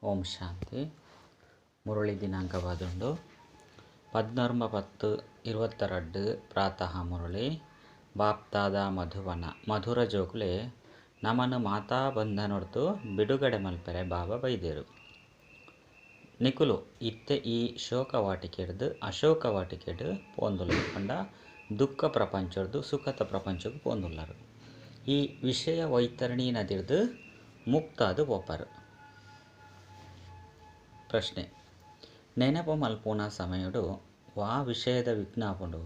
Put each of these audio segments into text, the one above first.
ಓಂ ಶಾಂತಿ. ಮುರಳಿ ದಿನಾಂಕವಾದುಂಡು 14-10-22 ಪ್ರಾತಃ ಮುರಳಿ. ಬಾಪ್ತಾದ ಮಧುವನ ಮಧುರ ಜೋಕುಲೆ ನಮನ ಮಾತಾ ಬಂಧನೊಡ್ತು ಬಿಡುಗಡೆ ಮಲ್ಪೆರೆ ಬಾಬಾ ಬೈದೇರು. ನಿಕುಲು ಇತ್ತೆ ಈ ಶೋಕವಾಟಿಕೆಡ್ದು ಅಶೋಕವಾಟಿಕೆಡ್ ಪೋಂದುಲ್ಲ ಪಂಡ ದುಃಖ ಪ್ರಪಂಚೊಡ್ದು ಸುಖದ ಪ್ರಪಂಚಕ್ಕೆ ಪೋಂದುಲ್ಲರು. ಈ ವಿಷಯ ವೈತರಣಿ ನದಿಡ್ದು ಮುಕ್ತಾದು ಪೋಪರು. ಪ್ರಶ್ನೆ: ನೆನಪು ಮಲ್ಪುನ ಸಮಯಡು ವಾ ವಿಷಯದ ವಿಘ್ನ ಆಪುಂಡು?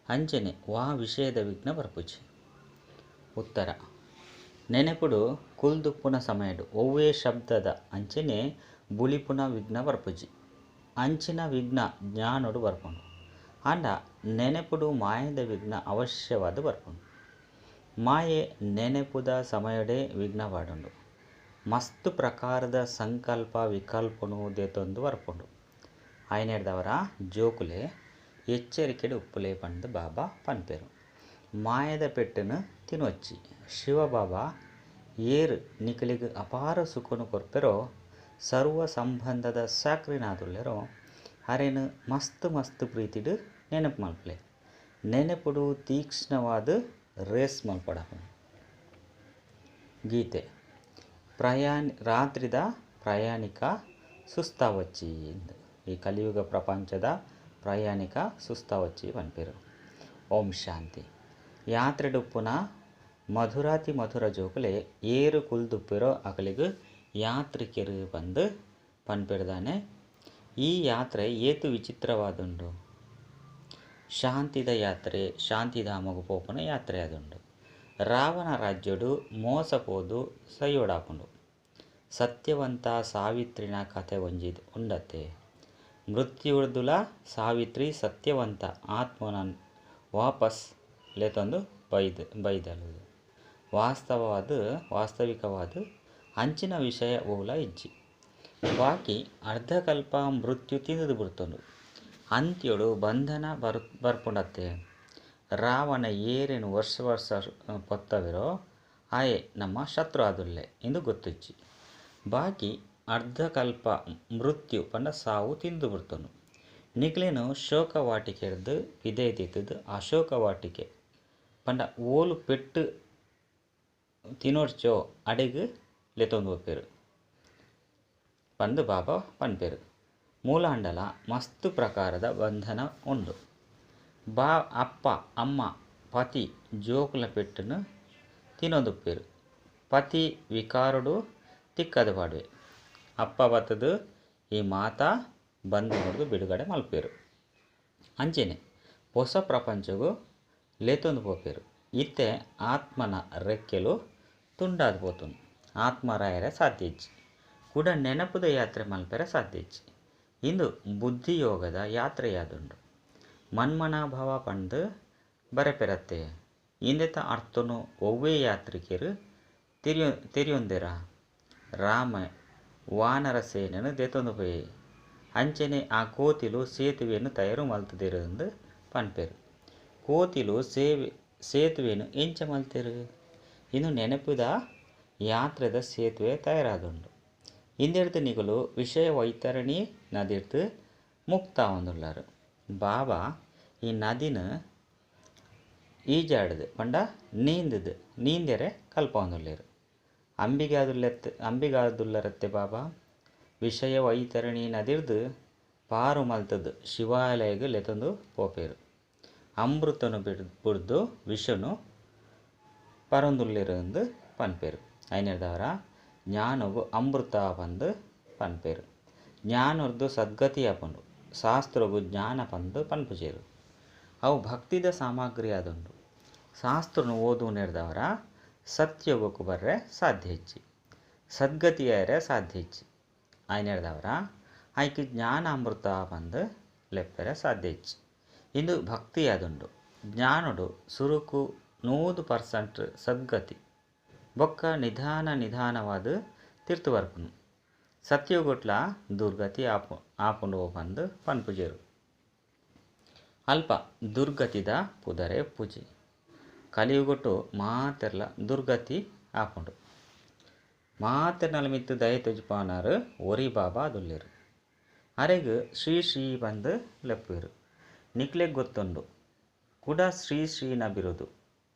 ಅಂಚನೆ ವಾ ವಿಷಯದ ವಿಘ್ನ ಬರ್ಪುಜಿ? ಉತ್ತರ: ನೆನಪುಡು ಕುಲ್ದುಪ್ಪುನ ಸಮಯಡು ಒವ್ವೇ ಶಬ್ದದ ಅಂಚನೆ ಬುಳಿಪುನ ವಿಘ್ನ ಬರ್ಪುಜಿ. ಅಂಚಿನ ವಿಘ್ನ ಜ್ಞಾನೊಡು ಬರ್ಪುಂಡು. ಆಂಡ ನೆನಪುಡು ಮಾಯದ ವಿಘ್ನ ಅವಶ್ಯವಾದ್ ಬರ್ಪುಂಡು. ಮಾಯೆ ನೆನಪುದ ಸಮಯಡೇ ವಿಘ್ನ ಪಾಡುಂಡು. ಮಸ್ತ್ ಪ್ರಕಾರದ ಸಂಕಲ್ಪ ವಿಕಲ್ಪನು ದೆತೊಂದು ಬರ್ಪುಂಡು. ಆಯನೆಡ್ದವರ ಜೋಕುಲೆ ಎಚ್ಚರಿಕೆಡ್ ಉಪ್ಪುಲೆ ಪಂದ್ ಬಾಬಾ ಪನ್ಪೆರ್. ಮಾಯದ ಪೆಟ್ಟುನು ತಿನೊಚ್ಚಿ. ಶಿವಬಾಬಾ ಏರ್ ನಿಕಲೆಗ್ ಅಪಾರ ಸುಖನು ಕೊರ್ಪೆರೋ, ಸರ್ವ ಸಂಬಂಧದ ಸಾಕ್ರಿನಾದುಲ್ಲೆರೋ ಅರೆನ್ ಮಸ್ತ್ ಮಸ್ತ್ ಪ್ರೀತಿಡ್ ನೆನಪು ಮಲ್ಪುಲೆ. ನೆನಪುಡು ತೀಕ್ಷ್ಣವಾದ್ ರೇಸ್ ಮಲ್ಪೊಡಾಪುಂಡು. ಗೀತೆ: ರಾತ್ರಿದ ಪ್ರಯಾಣಿಕ ಸುಸ್ತಾವೊಚ್ಚಿ. ಈ ಕಲಿಯುಗ ಪ್ರಪಂಚದ ಪ್ರಯಾಣಿಕ ಸುಸ್ತಾವೊಚ್ಚಿ ಪನ್ಪೆರ್. ಓಂ ಶಾಂತಿ. ಯಾತ್ರೆಡುಪ್ಪುನ ಮಧುರಾತಿ ಮಧುರ ಜೋಕುಲೆ ಏರು ಕುಲ್ದುಪ್ಪೆರೋ ಅಕಲೆಗ್ ಯಾತ್ರಿಕೆರು ಪಂದ್ ಪನ್ಪೆರ್ದಾನೆ. ಈ ಯಾತ್ರೆ ಏತ್ ವಿಚಿತ್ರವಾದುಂಡು. ಶಾಂತಿದ ಯಾತ್ರೆ, ಶಾಂತಿಧಾಮಗ್ ಪೋಪುನ ಯಾತ್ರೆ ಆದುಂಡು. ರಾವಣ ರಾಜ್ಯಡು ಮೋಸ ಪೋದು ಸೈಯೊಡಾಪುಂಡು. ಸತ್ಯವಂತ ಸಾವಿತ್ರಿನ ಕಥೆ ಒಂಜಿ ಉಂಡತ್ತೆ. ಮೃತ್ಯುಡ್ದುಲ ಸಾವಿತ್ರಿ ಸತ್ಯವಂತ ಆತ್ಮನ ವಾಪಸ್ ಲೆತೊಂದು ಬೈದಲು. ವಾಸ್ತವಿಕವಾದ್ ಅಂಚಿನ ವಿಷಯ ಓಲ ಇಜ್ಜಿ. ಬಾಕಿ ಅರ್ಧಕಲ್ಪ ಮೃತ್ಯು ತಿಂದುದು ಬುಡ್ತುಂಡು. ಅಂತ್ಯೊಡು ಬಂಧನ ಬರ್ಪುಂಡತ್ತೆ. ರಾವಣ ಏರೆನ್ ವರ್ಷ ವರ್ಷ ಪೊತ್ತವೆರೋ ಆಯೆ ನಮ್ಮ ಶತ್ರು ಆದುಲ್ಲೆ ಇಂದು ಗೊತ್ತುಜ್ಜಿ. ಬಾಕಿ ಅರ್ಧಕಲ್ಪ ಮೃತ್ಯು ಪಂಡ ಸಾವು ತಿಂದು ಬುಡ್ತುಂಡು. ನಿಕ್ಲೆನು ಶೋಕವಾಟಿಕೆಡ್ದು ಪಿದೈದಿತ್ತುದು ಅಶೋಕವಾಟಿಕೆ ಪಂಡ ಓಲು ಪೆಟ್ಟು ತಿನೊಡ್ಚೋ ಅಡೆಗ್ ಲೆತೊಂದು ಪೋಪೆರು ಪಂದ್ ಬಾಬಾ ಪನ್ಪೆರು. ಮೂಲಾಂಡಲ ಮಸ್ತ್ ಪ್ರಕಾರದ ಬಂಧನ ಉಂಡು. ಬಾ ಅಪ್ಪ ಅಮ್ಮ ಪತಿ ಜೋಕುಲ ಪೆಟ್ಟುನು ತಿನೊಂದುಪ್ಪೆರು. ಪತಿ ವಿಕಾರಡು ತಿಕ್ಕದ ಪಾಡುವೆ. ಅಪ್ಪ ಬತ್ತದು ಈ ಮಾತಾ ಬಂಧನೊಡ್ದು ಬಿಡುಗಡೆ ಮಲ್ಪೆರು. ಅಂಚನೆ ಹೊಸ ಪ್ರಪಂಚಗು ಲೆತೊಂದು ಪೋಪೆರು. ಇತ್ತೆ ಆತ್ಮನ ರೆಕ್ಕೆಲು ತುಂಡಾದ್ ಪೋತುಂಡು. ಆತ್ಮರಾಯರೆ ಸಾಧ್ಯ ಇಜ್ಜಿ. ಕುಡ ನೆನಪುದ ಯಾತ್ರೆ ಮಲ್ಪೆರೆ ಸಾಧ್ಯ ಇಜ್ಜಿ. ಇಂದು ಬುದ್ಧಿಯೋಗದ ಯಾತ್ರೆಯಾದುಂಡು. ಮನ್ಮನಾಭವ ಪಂದ್ ಬರೆಪೆರತ್ತೆ. ಇಂದೆತ ಅರ್ಥನು ಒವ್ವೇ ಯಾತ್ರಿಕೆರ್ ತೆರಿಯೊಂದೆರಾ? ರಾಮ ವಾನರ ಸೇನೆನ್ ದೆತೊಂದು ಪೋಯೆ. ಅಂಚನೆ ಆ ಕೋತಿಲು ಸೇತುವೆನ್ ತಯಾರು ಮಲ್ತುದೆರ್ ಇಂದ್ ಪನ್ಪೆರ್. ಕೋತಿಲು ಸೇತುವೆನ್ ಎಂಚ ಮಲ್ತೆರ್? ಇಂದು ನೆನಪುದ ಯಾತ್ರೆದ ಸೇತುವೆ ತಯಾರಾದುಂಡು. ಇಂದೆಡ್ದ್ ನಿಕುಲು ವಿಷಯ ವೈತರಣಿ ನದಿಡ್ದ್ ಮುಕ್ತ ಆವೊಂದುಲ್ಲರ್. ಬಾಬಾ ಈ ನದಿನ್ ಈಜಾಡುದು ಪಂಡ ನೀಂದುದು ನೀಂದೆರೆ ಕಲ್ಪವೊಂದುಲ್ಲೆರ್. ಅಂಬಿಗಾದುಲ್ಲರತ್ತೆ ಬಾಬಾ. ವಿಷಯ ವೈತರಣಿ ನದಿಡ್ದ್ ಪಾರು ಮಲ್ತುದು ಶಿವಾಲಯಗ್ ಲೆತೊಂದು ಪೋಪೆರ್. ಅಮೃತನು ಬುಡ್ದು ವಿಷನು ಪರೊಂದುಲ್ಲೆರ್ ಇಂದ್ ಪನ್ಪೆರ್. ಐನೆಡ್ದಾವರ ಜ್ಞಾನೊಗು ಅಮೃತ ಪಂದ್ ಪನ್ಪೆರ್. ಜ್ಞಾನೊರ್ದು ಸದ್ಗತಿ ಆಪುಂಡು. ಶಾಸ್ತ್ರೊಗು ಜ್ಞಾನ ಪಂದ್ ಪನ್ಪುಜೆರ್. ಅವು ಭಕ್ತಿದ ಸಾಮಗ್ರಿ ಆದುಂಡು. ಶಾಸ್ತ್ರನು ಓದುನೆಡ್ದಾವರ ಸತ್ಯೋಗಕ್ಕೂ ಬರ್ರೆ ಸಾಧ್ಯ ಇಜ್ಜಿ. ಸದ್ಗತಿ ಆಯೆರೆ ಸಾಧ್ಯ ಇಜ್ಜಿ. ಐನೆಡ್ದಾವರ ಐಕ್ ಜ್ಞಾನಾಮೃತ ಪಂದ್ ಲೆಪ್ಪೆರೆ ಸಾಧ್ಯ ಇಜ್ಜಿ. ಇಂದು ಭಕ್ತಿ ಆದುಂಡು. ಜ್ಞಾನೊಡು ಸುರುಕು 100% ಸದ್ಗತಿ ಬೊಕ್ಕ ನಿಧಾನ ನಿಧಾನವಾದ್ ತಿರ್ತು ಬರ್ಪುಂಡು. ಸತ್ಯೋಗಟ್ಲ ದುರ್ಗತಿ ಆಪುಂಡು ಪಂದ್ ಪನ್ಪುಜೆರ್. ಅಲ್ಪ ದುರ್ಗತಿದ ಪುದರೆ ಪೂಜೆ. ಕಲಿಯುಗಟ್ಟು ಮಾತೆರ್ಲ ದುರ್ಗತಿ ಆಪುಂಡು. ಮಾತೆರ್ನಲ ಮಿತ್ತ್ ದಯೆ ತೊಜಿಪಾನಾರು ಒರಿ ಬಾಬಾ ಆದುಲ್ಲೆರ್. ಅರೆಗ್ ಶ್ರೀ ಶ್ರೀ ಪಂದ್ ಲೆಪ್ಪುವೆರ್. ನಿಕ್ಲೆಗ್ ಗೊತ್ತುಂಡು ಕುಡ ಶ್ರೀ ಶ್ರೀನ ಬಿರುದು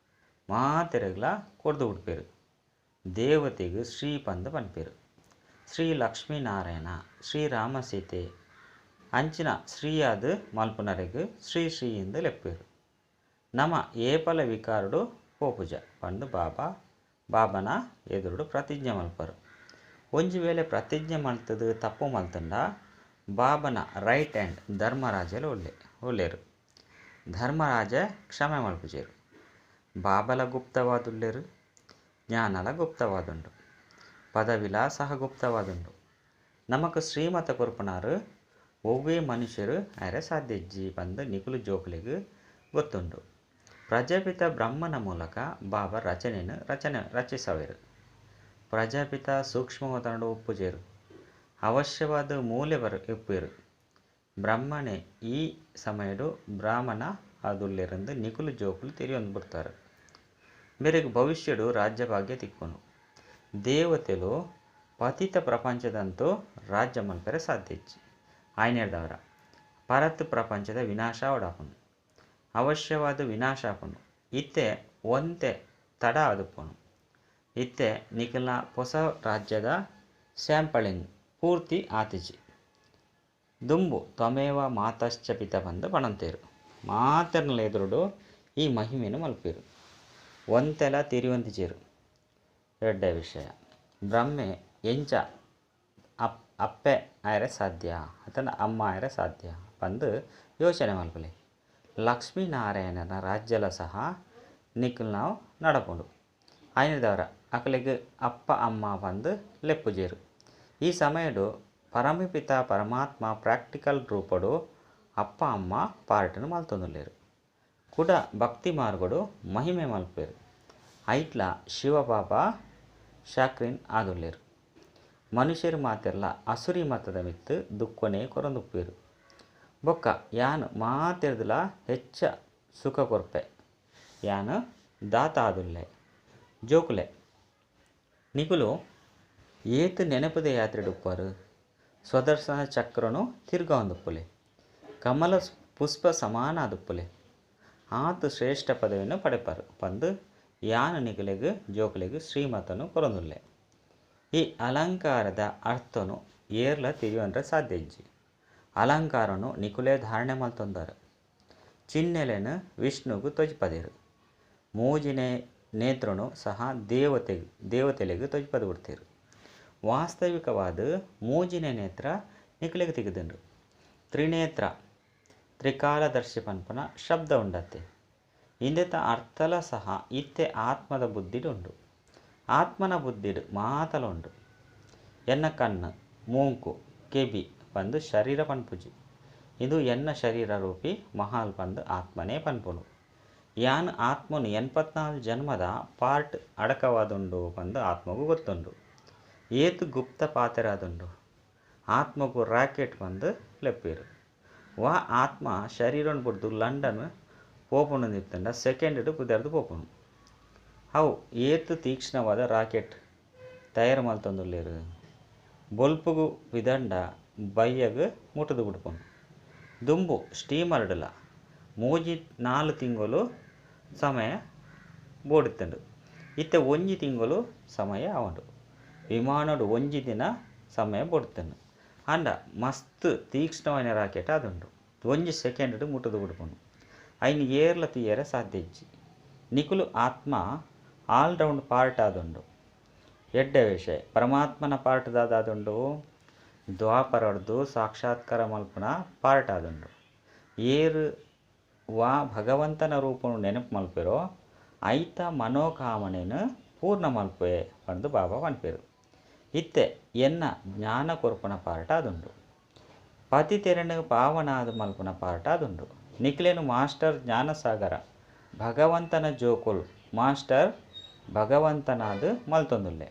ಮಾತೆರೆಗ್ಲಾ ಕೊರ್ದು ಬುಡ್ಪೆರ್. ದೇವತೆಗ್ ಶ್ರೀ ಪಂದ್ ಪನ್ಪೆರ್. ಶ್ರೀ ಲಕ್ಷ್ಮೀನಾರಾಯಣ, ಶ್ರೀ ರಾಮ ಸೀತೆ ಅಂಚಿನ ಶ್ರೀಯಾದ್ ಮಲ್ಪುನರೆಗ್ ಶ್ರೀ ಶ್ರೀ ಇಂದ್ ಲೆಪ್ಪುವೆರ್. ನಮ ಏಪಲ ವಿಕಾರಡು ಪೋಪುಜ ಪಂದ್ ಬಾಬಾ ಬಾಬನ ಎದುರುಡು ಪ್ರತಿಜ್ಞೆ ಮಲ್ಪರು. ಒಂಜಿ ವೇಳೆ ಪ್ರತಿಜ್ಞೆ ಮಲ್ತುದು ತಪ್ಪು ಮಲ್ತುಂಡ ಬಾಬನ ರೈಟ್ ಹ್ಯಾಂಡ್ ಧರ್ಮರಾಜೆಲ ಉಲ್ಲೆರ್. ಧರ್ಮರಾಜ ಕ್ಷಮೆ ಮಲ್ಪುಜೆರ್. ಬಾಬಲ ಗುಪ್ತವಾದುಲ್ಲೆರ್, ಜ್ಞಾನಲ ಗುಪ್ತವಾದುಂಡು, ಪದವಿಲ ಸಹ ಗುಪ್ತವಾದುಂಡು. ನಮಕ್ ಶ್ರೀಮತ ಕೊರ್ಪುನಾರು ಒವ್ವೇ ಮನುಷ್ಯರು ಆರೆ ಸಾಧ್ಯ ಇಜ್ಜಿ ಪಂದ್ ನಿಕುಲು ಜೋಕುಲೆಗ್ ಗೊತ್ತುಂಡು. ಪ್ರಜಾಪಿತ ಬ್ರಹ್ಮನ ಮೂಲಕ ಬಾಬಾ ರಚನೆಯನ್ನು ರಚಿಸವೆರು. ಪ್ರಜಾಪಿತ ಸೂಕ್ಷ್ಮವತನಡು ಒಪ್ಪುಜೆರು, ಅವಶ್ಯವಾದ ಮೂಲೆ ಇಪ್ಪುವೆರು. ಬ್ರಹ್ಮಣೆ ಈ ಸಮಯಡು ಬ್ರಾಹ್ಮಣ ಆದುಲ್ಲೆರೆಂದು ನಿಕುಲು ಜೋಕುಲು ತೆರಿಯೊಂದು ಬಿಡ್ತಾರೆ. ಮೇರೆಗ್ ಭವಿಷ್ಯಡು ರಾಜ್ಯಭಾಗ್ಯ ತಿಕ್ಕುನು. ದೇವತೆಲು ಪತಿತ ಪ್ರಪಂಚದಂತೂ ರಾಜ್ಯ ಮಲ್ಪೆರೆ ಸಾಧ್ಯ ಇಜ್ಜಿ. ಆಯ್ನೇರ್ದವರ ಪರತ್ ಪ್ರಪಂಚದ ವಿನಾಶ ಅವಡಾಪುನು, ಅವಶ್ಯವಾದ ವಿನಾಶ ಆಪುನು. ಇತ್ತೆ ಒಂತೆ ತಡ ಆದುಪ್ಪುನು. ಇತ್ತೆ ನಿಕಲ್ನ ಹೊಸ ರಾಜ್ಯದ ಸ್ಯಾಂಪಲಿಂಗ್ ಪೂರ್ತಿ ಆತಿಜಿ. ದುಂಬು ತ್ವಮೇವ ಮಾತಶ್ಚ ಪಿತ ಪಂದ್ ಪಣಂತೇರು. ಮಾತೆರ್ನಲ ಎದುರುಡು ಈ ಮಹಿಮೆನು ಮಲ್ಪೆರು. ಒಂತೆಲ ತೆರಿಯೊಂದಿಜೆರು. ಎಡ್ಡೆ ವಿಷಯ. ಬ್ರಹ್ಮೆ ಎಂಚ ಅಪ್ಪೆ ಆಯರೆ ಸಾಧ್ಯ ಅತನ ಅಮ್ಮ ಆಯರೆ ಸಾಧ್ಯ ಪಂದ್ ಯೋಚನೆ ಮಲ್ಪಲೆ. ಲಕ್ಷ್ಮೀನಾರಾಯಣನ ರಾಜ್ಯಲ ಸಹ ನಿಕಲ್ನಾವು ನಡಪುಂಡು. ಆಯ್ನದವರ ಅಕಲೆಗ್ ಅಪ್ಪ ಅಮ್ಮ ಪಂದ್ ಲೆಪ್ಪುಜೆರು. ಈ ಸಮಯಡು ಪರಮಪಿತ ಪರಮಾತ್ಮ ಪ್ರಾಕ್ಟಿಕಲ್ ರೂಪಡು ಅಪ್ಪ ಅಮ್ಮ ಪಾರ್ಟನು ಮಲ್ತೊಂದುಲ್ಲೆರು. ಕುಡ ಭಕ್ತಿ ಮಾರ್ಗಡು ಮಹಿಮೆ ಮಲ್ಪೆರು. ಐಟ್ಲ ಶಿವಬಾಬಾ ಶಾಕ್ರಿನ್ ಆದುಲ್ಲೆರು. ಮನುಷ್ಯರು ಮಾತೆರ್ಲ ಅಸುರಿ ಮತದ ಮಿತ್ತು ದುಕ್ಕೊನೆ ಕೊರೊಂದುಪ್ಪೆರು. ಬೊಕ್ಕ ಯಾನ್ ಮಾತೆರ್ದಲ ಹೆಚ್ಚ ಸುಖ ಕೊರ್ಪೆ, ಯಾನ್ ದಾತ ಆದುಲ್ಲೆ. ಜೋಕುಲೆ ನಿಕುಲು ಏತ್ ನೆನಪುದ ಯಾತ್ರೆಡುಪ್ಪರು. ಸ್ವದರ್ಶನ ಚಕ್ರನು ತಿರ್ಗಾವೊಂದುಪ್ಪುಲೆ. ಕಮಲ ಪುಷ್ಪ ಸಮಾನ ಆದುಪ್ಪುಲೆ. ಆತ್ ಶ್ರೇಷ್ಠ ಪದವಿಯನ್ನು ಪಡೆಪರು ಪಂದ್ ಯಾನ್ ನಿಕುಲೆಗ್ ಜೋಕುಲೆಗ್ ಶ್ರೀಮತನು ಕೊರೊಂದುಲ್ಲೆ. ಈ ಅಲಂಕಾರದ ಅರ್ಥನು ಏರ್ಲ ತೆರಿಯೊನ್ರೆ ಸಾಧ್ಯ ಇಜ್ಜಿ. ಅಲಂಕಾರನು ನಿಕುಲೇ ಧಾರಣೆ ಮಲ್ತೊಂದಾರು. ಚಿಹ್ನೆಲೆನ್ ವಿಷ್ಣುಗು ತೊಜಿಪದೇರು. ಮೂಜಿನೆ ನೇತ್ರನು ಸಹ ದೇವತೆಲೆಗ್ ತೊಜಿಪದ ಬಿಡ್ತೇರು. ವಾಸ್ತವಿಕವಾದ ಮೂಜಿನೆ ನೇತ್ರ ನಿಕುಲೆಗ್ ತಿಗದುಂಡು. ತ್ರಿನೇತ್ರ ತ್ರಿಕಾಲದರ್ಶಿ ಪನ್ಪನ ಶಬ್ದ ಉಂಡತ್ತೆ. ಇಂದೆತ ಅರ್ಥಲ ಸಹ ಇತ್ತೆ ಆತ್ಮದ ಬುದ್ಧಿಡು ಉಂಡು. ಆತ್ಮನ ಬುದ್ಧಿಡು ಮಾತಲ ಉಂಡು. ಎನ್ನ ಕಣ್ಣು ಮೂಂಕು ಕೆಬಿ ಪಂದು ಶರೀರ ಪನ್ಪುಜಿ. ಇದು ಎನ್ನ ಶರೀರ ರೂಪಿ ಮಹಾಲ್ ಪಂದು ಆತ್ಮನೇ ಪನ್ಪುನು. ಯಾನ್ ಆತ್ಮನು 84 ಜನ್ಮದ ಪಾರ್ಟ್ ಅಡಕವಾದುಂಡು ಪಂದು ಆತ್ಮಗೂ ಗೊತ್ತುಂಡು. ಏತ್ ಗುಪ್ತ ಪಾತೆರಾದುಂಡು. ಆತ್ಮಗೂ ರಾಕೆಟ್ ಪಂದು ಲೆಪ್ಪೇರು. ವಾ ಆತ್ಮ ಶರೀರನ್ ಬುಡ್ದು ಲಂಡನ್ ಪೋಪುನು ನಿತ್ತಂಡ ಸೆಕೆಂಡ್ ಪುದರ್ದು ಪೋಪುನು. ಅವು ಏತ್ ತೀಕ್ಷ್ಣವಾದ ರಾಕೆಟ್ ತಯಾರು ಮಲ್ತೊಂದುಲ್ಲೆರು. ಬೊಲ್ಪುಗು ಪಿದಂಡ ಬಯ್ಯಗ್ ಮುಟುದು ಬಿಡ್ಪುನು. ದುಂಬು ಸ್ಟೀಮರ್ಡ್ಲ 3-4 ತಿಂಗಳು ಸಮಯ ಬೋಡಿತ್ತಂಡು. ಇತ್ತೆ 1 ತಿಂಗಳು ಸಮಯ ಆವೊಂಡು. ವಿಮಾನಡು 1 ದಿನ ಸಮಯ ಬೋಡಿತ್ತಂಡು. ಅಂಡ ಮಸ್ತ್ ತೀಕ್ಷ್ಣವಾದ ರಾಕೆಟ್ ಆದುಂಡು. 1 ಸೆಕೆಂಡ್ ಮುಟುದು ಬಿಡ್ಪುನು. ಐನ್ ಏರ್ಲ ತೀಯರೆ ಸಾಧ್ಯ ಇಜ್ಜಿ. ನಿಕುಲು ಆತ್ಮ ಆಲ್ ರೌಂಡ್ ಪಾರ್ಟ್ ಆದುಂಡು. ಎಡ್ಡೆ ವಿಷಯ. ಪರಮಾತ್ಮನ ಪಾರ್ಟ್ ದಾದಾದುಂಡು. ದ್ವಾಪರಡ್ದು ಸಾಕ್ಷಾತ್ಕಾರ ಮಲ್ಪುನ ಪಾರ್ಟ್ ಆದುಂಡು. ಏರು ವಾ ಭಗವಂತನ ರೂಪನು ನೆನಪು ಮಲ್ಪೆರೋ ಐತ ಮನೋಕಾಮನೆನು ಪೂರ್ಣ ಮಲ್ಪೆ ಪಂದು ಬಾಬಾ ಪನ್ಪೆರು. ಇತ್ತೆ ಎನ್ನ ಜ್ಞಾನ ಕೊರ್ಪುನ ಪಾರ್ಟ್ ಆದುಂಡು. ಪತಿತೆರನು ಪಾವನಾದ ಮಲ್ಪುನ ಪಾರ್ಟ್ ಆದುಂಡು. ನಿಕ್ಲೇನು ಮಾಸ್ಟರ್ ಜ್ಞಾನಸಾಗರ ಭಗವಂತನ ಜೋಕುಲ್ ಮಾಸ್ಟರ್ ಭಗವಂತನಾದ ಮಲ್ತೊಂದುಲ್ಲೆ.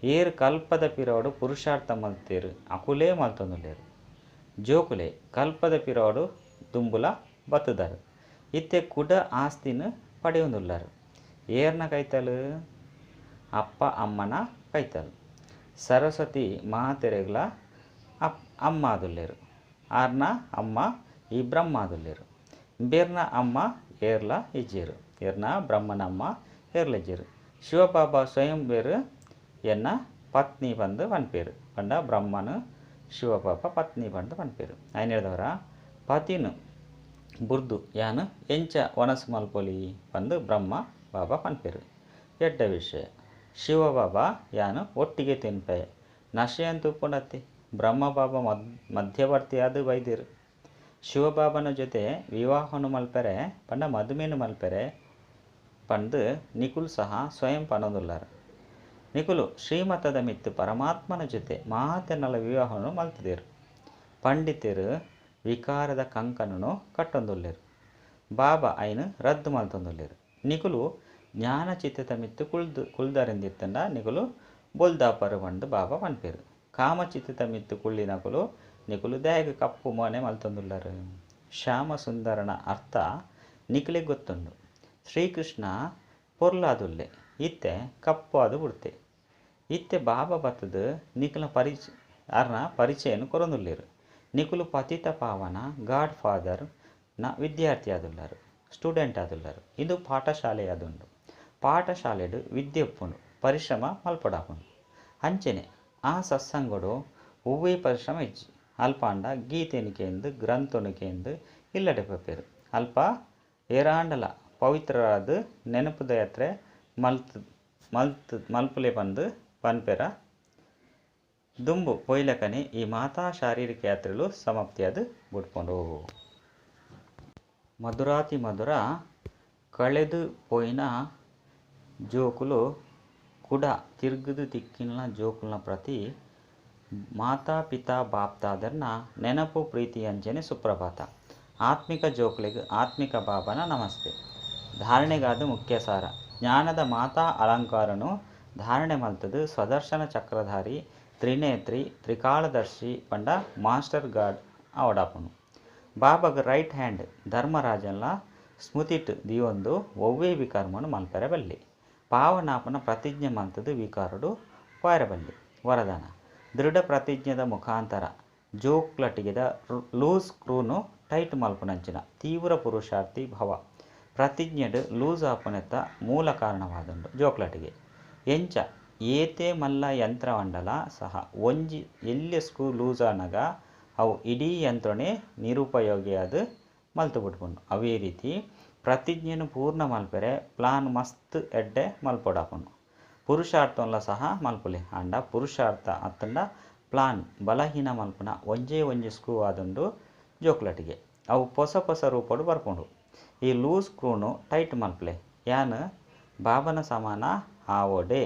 ಏರ್ ಕಲ್ಪದ ಪಿರೋಡು ಪುರುಷಾರ್ಥ ಮಲ್ತೇರು ಅಕುಲೇ ಮಲ್ತೊಂದುಲ್ಲೆರು. ಜೋಕುಲೆ ಕಲ್ಪದ ಪಿರೋಡು ದುಂಬುಲ ಬತ್ತುದಾರು. ಇತ್ತೆ ಕುಡ ಆಸ್ತಿನ ಪಡೆಯೊಂದುಲ್ಲಾರು. ಏರ್ನ ಕೈತಲು? ಅಪ್ಪ ಅಮ್ಮನ ಕೈತಲು. ಸರಸ್ವತಿ ಮಾತೆರೆಗ್ಲ ಅಪ್ ಅಮ್ಮ ಆದುಲ್ಲೆರ್. ಆರ್ನ ಅಮ್ಮ ಈ ಬ್ರಹ್ಮ ಆದುಲ್ಲೆರ್. ಬೇರ್ನ ಅಮ್ಮ ಏರ್ಲ ಇಜ್ಜೆರ್. ಏರ್ನ ಬ್ರಹ್ಮನ ಅಮ್ಮ ಏರ್ಲ ಇಜ್ಜೆರ್. ಶಿವಬಾಬಾ ಸ್ವಯಂ ಬೇರು ಎನ್ನ ಪತ್ನಿ ಪಂದ್ ಪನ್ಪೇರು. ಪಂಡ ಬ್ರಹ್ಮನು ಶಿವಬಾಬಾ ಪತ್ನಿ ಪಂದ್ ಪನ್ಪೇರು. ಐನೆರ್ದವರ ಪತಿನು ಬುರ್ದು ಯಾನ್ ಎಂಚ ವನಸ್ ಮಲ್ಪೊಲಿ ಪಂದ್ ಬ್ರಹ್ಮ ಬಾಬಾ ಪನ್ಪೇರು. ಎಡ್ಡೆ ವಿಷಯ. ಶಿವಬಾಬಾ ಯಾನ್ ಒಟ್ಟಿಗೆ ತಿನ್ಪೆ. ನಶೆಯಂತೂ ಉಪ್ಪುಂಡತ್ತೆ. ಬ್ರಹ್ಮ ಬಾಬಾ ಮಧ್ಯವರ್ತಿ ಆದ್ ಬೈದೆರ್. ಶಿವಬಾಬನ ಜೊತೆ ವಿವಾಹನು ಮಲ್ಪೆರೆ ಪಂಡ ಮದುಮೆನು ಮಲ್ಪೆರೆ ಪಂದ್ ನಿಕುಲು ಸಹ ಸ್ವಯಂ ಪನೊಂದುಲ್ಲಾರ್. ನಿಕುಲು ಶ್ರೀಮತದ ಮಿತ್ತ್ ಪರಮಾತ್ಮನ ಜೊತೆ ಮಾತೆರ್ನಲ ವಿವಾಹನು ಮಲ್ತುದೆರ್. ಪಂಡಿತೆರ್ ವಿಕಾರದ ಕಂಕಣನು ಕಟ್ಟೊಂದುಲ್ಲೆರ್. ಬಾಬಾ ಐನ್ ರದ್ದು ಮಲ್ತೊಂದುಲ್ಲೆರ್. ನಿಕುಲು ಜ್ಞಾನ ಚಿತ್ರದ ಮಿತ್ತ್ ಕುಲ್ದು ಕುಲ್ದರಿಂದಿತ್ತಂಡ ನಿಕುಲು ಬೊಲ್ದಾಪರು ಪಂದ್ ಬಾಬಾ ಪನ್ಪೆರ್. ಕಾಮಚಿತ್ರದ ಮಿತ್ತ್ ಕುಳ್ಳಿನಕುಲು ನಿಕುಲು ದಾಯೆಗ್ ಕಪ್ಪು ಮೋನೆ ಮಲ್ತೊಂದುಲ್ಲರ್. ಶ್ಯಾಮ ಸುಂದರನ ಅರ್ಥ ನಿಕುಲೆಗ್ ಗೊತ್ತುಂಡು. ಶ್ರೀಕೃಷ್ಣ ಪೊರ್ಲಾದುಲ್ಲೆ ಇತ್ತೆ ಕಪ್ಪು ಆದ್ ಬುಡ್ತೆ. ಇತ್ತೆ ಬಾಬಾ ಬತ್ತುದು ನಿಕುಲ್ನ ಅರ್ನ ಪರಿಚಯನ್ ಕೊರೊಂದುಲ್ಲೆರ್. ನಿಕುಲು ಪತಿತ ಪಾವನ ಗಾಡ್ ಫಾದರ್ ನ ವಿದ್ಯಾರ್ಥಿ ಆದುಲ್ಲರ್, ಸ್ಟೂಡೆಂಟ್ ಆದುಲ್ಲರ್. ಇಂದು ಪಾಠಶಾಲೆಯಾದುಂಡು. ಪಾಠಶಾಲೆಡ್ ವಿದ್ಯೆ ಉಪ್ಪುಂಡು, ಪರಿಶ್ರಮ ಮಲ್ಪೊಡಾಪುಂಡು. ಅಂಚನೆ ಆ ಸತ್ಸಂಗಡು ಒವ್ವೇ ಪರಿಶ್ರಮ ಇಜ್ಜಿ. ಅಲ್ಪ ಆಂಡ ಗೀತೆನ್ ಕೇಂದ್ ಗ್ರಂಥನು ಕೇಂದ್ ಇಲ್ಲಡೆ ಪೋಪೆರ್. ಅಲ್ಪ ಏರಾಂಡಲ ಪವಿತ್ರರಾದ್ ನೆನಪುದ ಯಾತ್ರೆ ಮಲ್ತ್ ಮಲ್ತ್ ಮಲ್ಪುಲೆ ಪಂದ್ ಪನ್ಪೆರ ದುಂಬು ಪೋಯಿಲಕನೆ ಈ ಮಾತಾ ಶಾರೀರಿಕ ಯಾತ್ರೆಲು ಸಮಾಪ್ತಿಯಾದ್ ಬುಡ್ಪುಂಡು. ಮಧುರಾತಿ ಮಧುರ ಕಳೆದು ಪೋಯಿನ ಜೋಕುಲು ಕುಡ ತಿರ್ಗುದು ತಿಕ್ಕಿನ ಜೋಕುಲ್ನ ಪ್ರತಿ ಮಾತಾ ಪಿತಾ ಬಾಪ್ದಾದೆರ್ನ ನೆನಪು ಪ್ರೀತಿ ಅಂಚನೆ ಸುಪ್ರಭಾತ. ಆತ್ಮಿಕ ಜೋಕುಲೆಗ್ ಆತ್ಮಿಕ ಬಾಬಾನ ನಮಸ್ತೆ. ಧಾರಣೆಗಾದ್ ಮುಖ್ಯ ಸಾರ. ಜ್ಞಾನದ ಮಾತಾ ಅಲಂಕಾರನು ಧಾರಣೆ ಮಲ್ತುದು ಸ್ವದರ್ಶನ ಚಕ್ರಧಾರಿ ತ್ರಿನೇತ್ರಿ ತ್ರಿಕಾಲದರ್ಶಿ ಪಂಡ ಮಾಸ್ಟರ್ ಗಾರ್ಡ್ ಆವಡಾಪುಂಡು. ಬಾಬಾಗ್ ರೈಟ್ ಹ್ಯಾಂಡ್ ಧರ್ಮರಾಜನ್ಲ ಸ್ಮೃತಿಟ್ ದಿಯೊಂದು ಒವ್ವೇ ವಿಕರ್ಮನು ಮಲ್ಪೆರೆ ಬಲ್ಲಿ. ಪಾವನಾಪನ ಪ್ರತಿಜ್ಞೆ ಮಲ್ತುದು ವಿಕಾರಡು ಪೋಯೆರೆ ಬಲ್ಲಿ. ವರದಾನ. ದೃಢ ಪ್ರತಿಜ್ಞೆದ ಮುಖಾಂತರ ಜೋಕ್ಲಟಿಗೆದ ಲೂಸ್ ಸ್ಕ್ರೂನು ಟೈಟ್ ಮಲ್ಪುನಂಚಿನ ತೀವ್ರ ಪುರುಷಾರ್ಥಿ ಭವ. ಪ್ರತಿಜ್ಞೆಡ್ ಲೂಸ್ ಆಪುನೆತ್ತ ಮೂಲ ಕಾರಣವಾದುಂಡು ಜೋಕ್ಲಟಿಗೆ. ಎಂಚ ಏತೆ ಮಲ್ಲ ಯಂತ್ರವಾಂಡಲ ಸಹ ಒಂಜಿ ಎಲ್ಯ ಸ್ಕ್ರೂ ಲೂಸ್ ಆನಗ ಅವು ಇಡೀ ಯಂತ್ರನೇ ನಿರುಪಯೋಗಿಯಾದ್ ಮಲ್ತು ಬುಡ್ಪುಂಡು. ಅವೇ ರೀತಿ ಪ್ರತಿಜ್ಞೆನ್ ಪೂರ್ಣ ಮಲ್ಪೆರೆ ಪ್ಲಾನ್ ಮಸ್ತ್ ಎಡ್ಡೆ ಮಲ್ಪೊಡಾಪುಂಡು. ಪುರುಷಾರ್ಥನ್ಲ ಸಹ ಮಲ್ಪುಲೆ. ಆಂಡ ಪುರುಷಾರ್ಥ ಅತ್ತಂಡ ಪ್ಲಾನ್ ಬಲಹೀನ ಮಲ್ಪುನ ಒಂಜೇ ಒಂಜಿ ಸ್ಕ್ರೂ ಆದುಂಡು ಜೋಕ್ಲಟಿಗೆ. ಅವು ಪೊಸ ಪೊಸ ರೂಪೊಡು ಬರ್ಪುಂಡು. ಈ ಲೂಸ್ ಸ್ಕ್ರೂನು ಟೈಟ್ ಮಲ್ಪುಲೆ. ಯಾನ್ ಬಾಬನ ಸಮಾನ ಆವೊಡೆ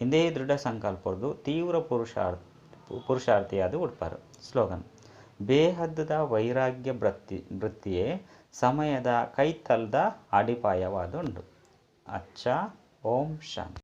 ಇಂದೇ ದೃಢ ಸಂಕಲ್ಪೊರ್ದು ತೀವ್ರ ಪುರುಷಾರ್ಥಿಯಾದ್ ಉಡ್ಪಾರು. ಸ್ಲೋಗನ್. ಬೇಹದ್ದ ವೈರಾಗ್ಯ ವೃತ್ತಿಯೇ ಸಮಯದ ಕೈತಲ್ದ ಅಡಿಪಾಯವಾದುಂಡು. ಅಚ್ಚಾ. ಓಂ ಶಾಂತಿ.